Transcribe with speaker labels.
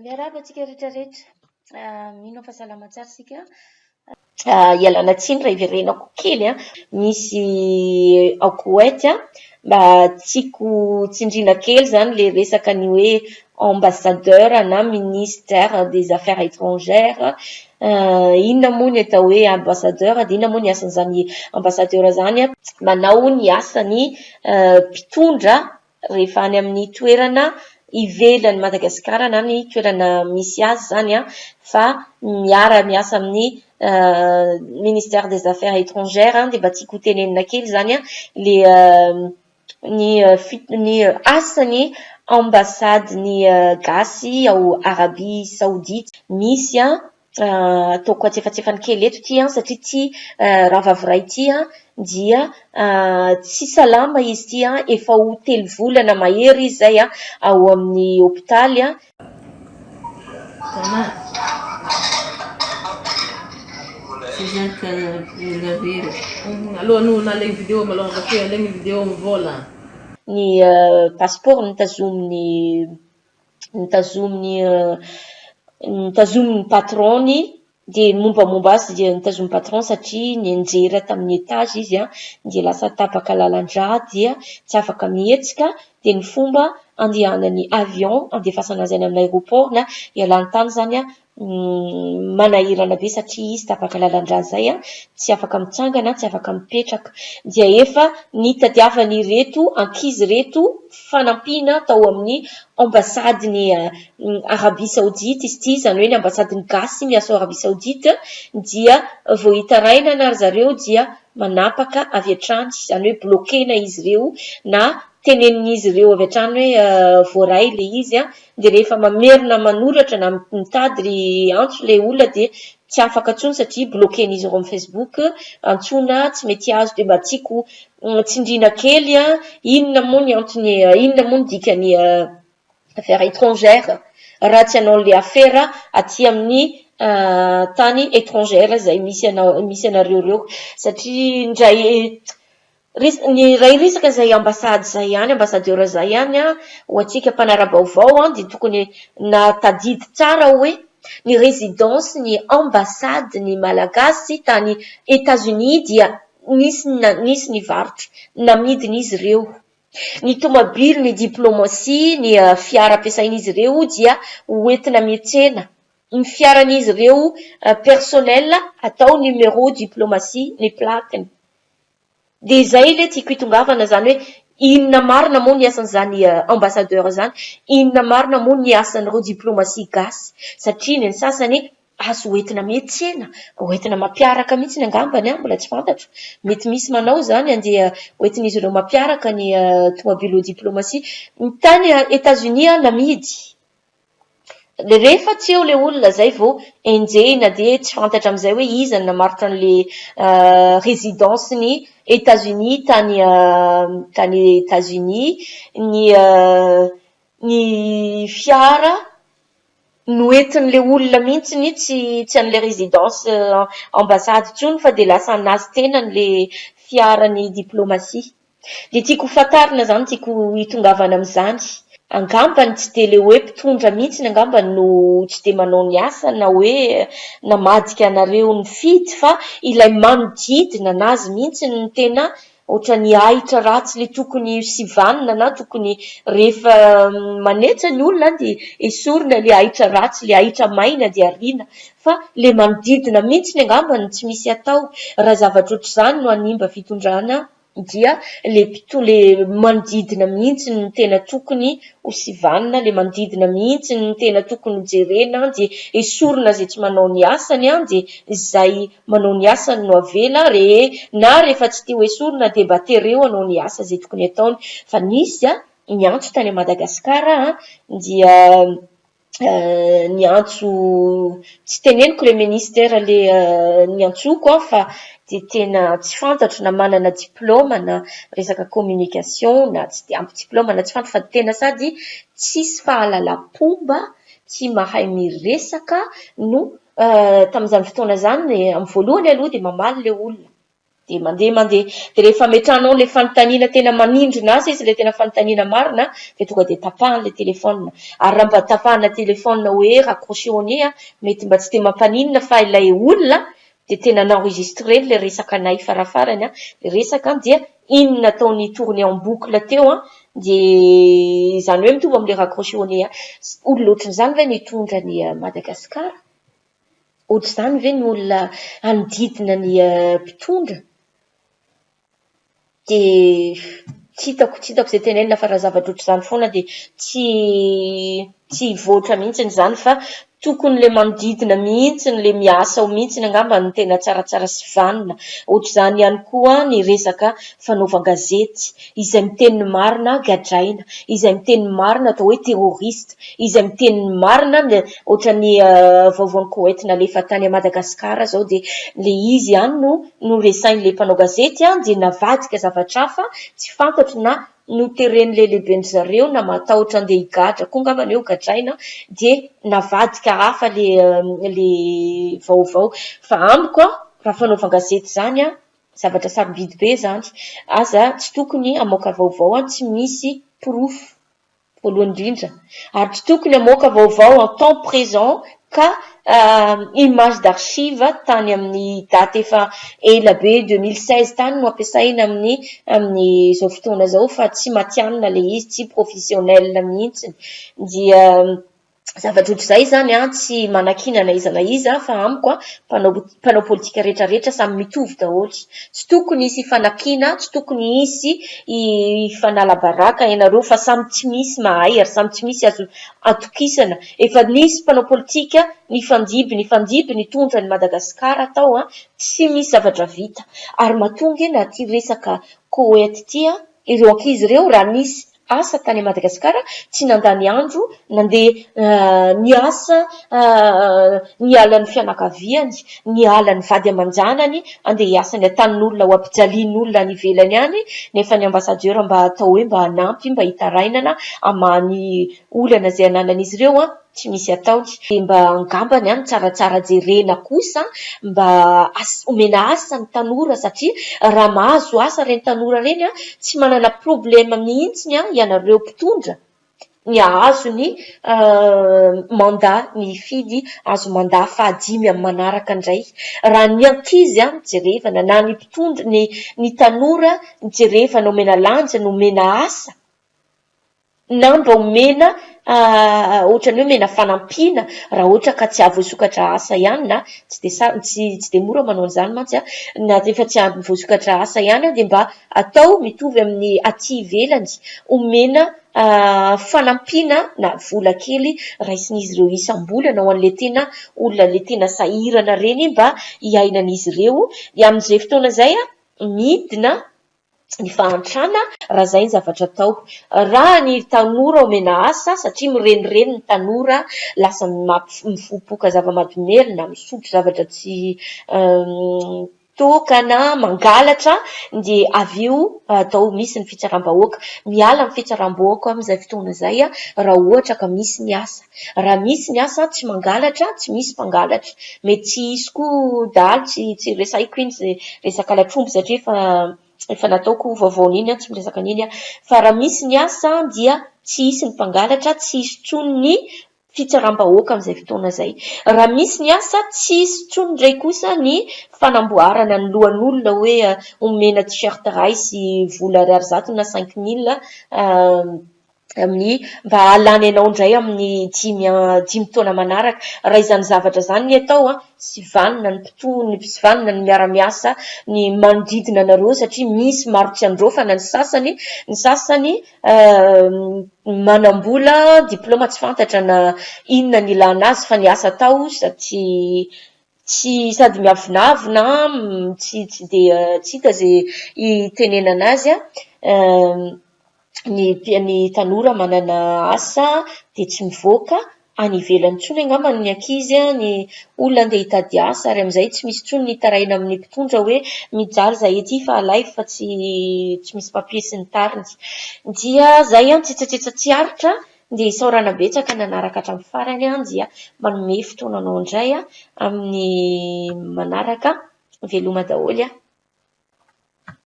Speaker 1: Miarahaba antsika rehetra rehetra. Mino aho fa salama tsara isika. Ialana tsiny raha iverenako kely an, misy ao Koety an, mba tiako tsindriana kely izany ilay resaka ny hoe ambassadeur na ministère des affaires étrangères. Inona moa ny atao hoe ambassadeur dia inona moa ny asan'izany ambassadeur izany an? Manao ny asan'ny mpitondra rehefa any amin'ny toerana ivelan'i Madagasikara na ny toerana misy azy izany an, fa miara-miasa amin'ny ministère des affaires étrangères dia mba tiako ho tenenina kely izany an, le ny ny asan'ny ambasadin'ny gasy ao Arabie Saoudite. Misy an, Ataoko antsefatsefany kely eto ity an, satria ity rahavavy iray ity an dia tsy salama izy ity an, efa ho telo volana mahery izy izay an, ao amin'ny hopitaly an. Ny passeport notazominy notazominy notazomin'ny patron-ny dia ny mombamomba azy dia notazomin'ny patron satria nianjera tamin'ny étage izy an, dia lasa tapaka lalan-drà dia tsy afaka mihetsika dia ny fomba andehanany avion andefasana azy any amin'ny aéroport na hialany tany izany an manahirana be satria izy tapaka lalan-drà izay an, tsy afaka mitsangana, tsy afaka mipetraka. Dia efa nitadiavan'ireto ankizy ireto fanampiana tao amin'ny ambasadin'i Arabie Saoudite izy ity, izany hoe ny ambasadin'ny gasy miasa ao Arabie Saoudite, dia vao hitarainana ry zareo dia manapaka avy hatrany, izany hoe bloquer-na izy ireo na tenenin'izy ireo avy hatrany hoe voaray ilay izy an, dia rehefa mamerina manoratra na mitady antso ilay olona dia tsy afaka intsony satria bloquer-n'izy ireo amin'ny facebook, antsoina tsy mety azo dia mba tiako tsindriana kely an, inona moa ny antony, inona moa ny dikan'ny affaires étrangères raha tsy hanao an'ilay afera aty amin'ny tany étrangère izay misy anao misy anareo ireo satria indray Res- ny iray resaka izay ambassade izay ihany, ambassadeur izay ihany an, ho antsika mpanara-baovao an, dia tokony nahatadidy tsara hoe ny résidence ny ambassade ny Malagasy tany Etats-Unis dia nisy nisy nivarotra, namidin'izy ireo. Ny tomabily, ny diplomatie, ny fiara ampiasain'izy ireo dia hoentina miantsena. Ny fiaran'izy ireo personnel atao numéro diplomatie ny plaque-ny. Dia izay ilay tiako hitongavana izany hoe inona marina moa ny asan'izany ambassadeur izany, inona marina moa ny asan'ireo diplomatie gasy satria ny sasany azo hoentina miantsena, hoentina mampiaraka mihitsy angambany an, mbola tsy fantatro, mety misy manao izany andeha hoentin'izy ireo mampiaraka ny tomobile diplomatie. Ny tany Etats-Unis an namidy. Rehefa tsy eo ilay olona izay vao enjehina dia tsy fantatra amin'izay hoe iza no namarotra an'ilay résidence-ny Etats-Unis tany tany Etats-Unis, ny ny fiara noentin'ilay olona mihitsy tsy tsy an'ilay résidence ambassade intsony fa dia lasa an'azy tenany ilay fiaran'ny diplomatie. Dia tiako ho fantarina izany, tiako hitongavana amin'izany. Angambany tsy dia ilay hoe mpitondra mihitsy angamba no tsy dia manao ny asany na hoe namadika anareo nifidy fa ilay manodidina an'azy mihitsy no tena ohatran'ny ahitra ratsy ilay tokony sivanina na tokony rehefa manetsa ny olona dia esorina ilay ahitra ratsy, ilay ahitra maina dia ariana fa ilay manodidina mihitsy angamba no tsy misy atao. Raha zavatra ohatr'izany no hanimba fitondrana dia le mpito- le manodidina mihitsy no tena tokony ho sivanina, le manodidina mihitsy no tena tokony ho jerena dia esorina izay tsy manao ny asany an, dia izay manao ny asany no avela re na rehefa tsy te ho esorina dia mba tereo hanao ny asa izay tokony ataony fa nisy an niantso tany Madagasikara an dia niantso, tsy teneniko le ministera le niantsoako an, fa dia tena tsy fantatro na manana diplaoma na resaka communication na tsy dia ampy diplaoma na tsy fantatro fa tena sady tsisy fahalalam-pomba, tsy mahay miresaka no tamin'izany fotoana izany amin'ny voalohany aloha dia mamaly ilay olona. Dia mandeha mandeha. Dia rehefa ametrahanao ilay fanontaniana tena manindrona azy izy, ilay tena fanontaniana marina, dia tonga dia tapahany ilay téléphone. Ary raha mba tapahana téléphone hoe raccrocher au nez, mety mba tsy dia mampaninona fa ilay olona dia tena ni-enregistrer ilay resaka anay farafarany, ilay resaka dia iny nataony tourner en boucle teo an, dia izany hoe mitovy amin'ilay raccrocher au nez. Olona ohatran'izany ve no hitondra an'i Madagasikara? Ohatr'izany ve ny olona hanodidina ny mpitondra? Dia tsy hitako, tsy hitako izay tenenina fa raha zavatra ohatr'izany foana dia tsy tsy hivoatra mihitsy izany fa tokony ilay manodidina mihitsy, ilay miasa ao mihitsy angamba no tena tsaratsara sy vanona. Ohatr'izany ihany koa ny resaka fanaovan-gazety, izay miteny ny marina gadraina, izay miteny ny marina atao hoe terroriste, izay miteny ny marina ohatran'ny vaovaon'i Koety nalefa tany Madagasikara izao dia ilay izy ihany no noresahin'ilay mpanao gazety dia navadika zavatra hafa tsy fantatro na noteren'ilay lehiben-dry zareo na matahotra andeha higadra koa angamba hoe hogadraina dia navadika hafa ilay vaovao. Fa amiko raha fanaovan-gazety izany zavatra sarobidy be izany, aza tsy tokony hamoaka vaovao tsy misy porofo voalohany indrindra ary tsy tokony hamoaka vaovao en temps présent ka image d'archive tany amin'ny daty efa ela be 2016 tany no ampiasaina amin'ny amin'izao fotoana izao fa tsy matihanina ilay izy, tsy professionnel mihitsy dia zavatra ohatr'izay izany an, tsy manakiana na iza na iza fa amiko an, mpanao mpanao politika rehetra rehetra samy mitovy daholo. Tsy tokony hisy hifanakiana, tsy tokony hisy hifanala baraka ianareo fa samy tsy misy mahay ary samy tsy misy azo atokisana. Efa nisy mpanao politika nifandimby nifandimby nitondra an'i Madagasikara tao an, tsy misy zavatra vita. Ary matoa ange na ity resaka Koety ity an, ireo ankizy ireo raha nisy asa tany Madagasikara, tsy nandany andro nandeha niasa niala ny fianakaviany, niala ny vady aman-janany handeha hiasa any an-tanin'olona ho ampijalian'olona any ivelany any, nefa ny ambassadeur mba atao hoe mba hanampy, mba hitarainana hamaha ny olana izay ananan'izy ireo an! Tsy misy ataony. Dia mba angambany an, tsaratsara jerena kosa mba omena asa ny tanora satria raha mahazo asa ireny tanora ireny an, tsy manana problème mihitsy an ianareo mpitondra ny hahazo ny mandat, ny hifidy hahazo mandat fahadimy amin'ny manaraka indray. Raha ny ankizy an jerevana na ny mpitondra ny tanora jerevana omena lanja, omena asa. na mba omena ohatran'ny hoe omena fanampiana raha ohatra ka tsy hahavoasokatra asa ihany na tsy dia sa- tsy tsy dia mora manao an'izany mantsy an, na rehefa tsy hahavoasokatra asa ihany dia mba atao mitovy amin'ny aty ivelany, omena fanampiana na vola kely raisin'izy ireo isam-bolana ho an'ilay tena olona ilay tena sahirana ireny mba hiainan'izy ireo, dia amin'izay fotoana izay midina ny fahantrana raha izay ny zavatra atao. Raha ny tanora omena asa satria mirenireny ny tanora, lasa mifopoka zava-mahadomelina, misotro zavatra tsy toaka na mangalatra dia avy eo atao misy ny fitsaram-bahoaka. Miala amin'ny fitsaram-bahoaka amin'izay fotoana izay raha ohatra ka misy ny asa. Raha misy ny asa tsy mangalatra, tsy misy mpangalatra. Mety tsy hisy koa dahalo, tsy tsy resahiko iny izay resaka halatr'omby satria efa efa nataoko vaovaon'iny aho, tsy miresaka an'iny aho. Fa raha misy ny asa dia tsy hisy ny mpangalatra, tsy hisy intsony ny fitsaram-bahoaka amin'izay fotoana izay. Raha misy ny asa, tsy hisy intsony indray kosa ny fanamboarana ny lohan'olona hoe omena t-shirt iray sy vola ariary 100 na 5000 amin'ny mba hahalany anao indray amin'ny dimy taona manaraka. Raha izany zavatra izany ny atao an, tsy vanona ny mpitony, tsy vanona ny miara-miasa, ny manodidina anareo satria misy maro tsy andraofana ny sasany, ny sasany manam-bola, diplaoma tsy fantatra na inona ny ilana azy fa ny asa atao sady tsy tsy sady miavonavona, tsy tsy dia tsy hita izay hitenenana azy an. Ny ny tanora manana asa dia tsy mivoaka any ivelany intsony angamba ny ankizy, ny olona andeha hitady asa ary amin'izay tsy misy intsony ny hitaraina amin'ny mpitondra hoe mijaly izahay ety fa alaivo fa tsy tsy misy papier sy ny tariny. Dia izay an, tsetsatsetsa tsy aritra dia isaorana betsaka nanaraka hatramin'ny farany dia manome fotoana anao indray amin'ny manaraka. Veloma daholo.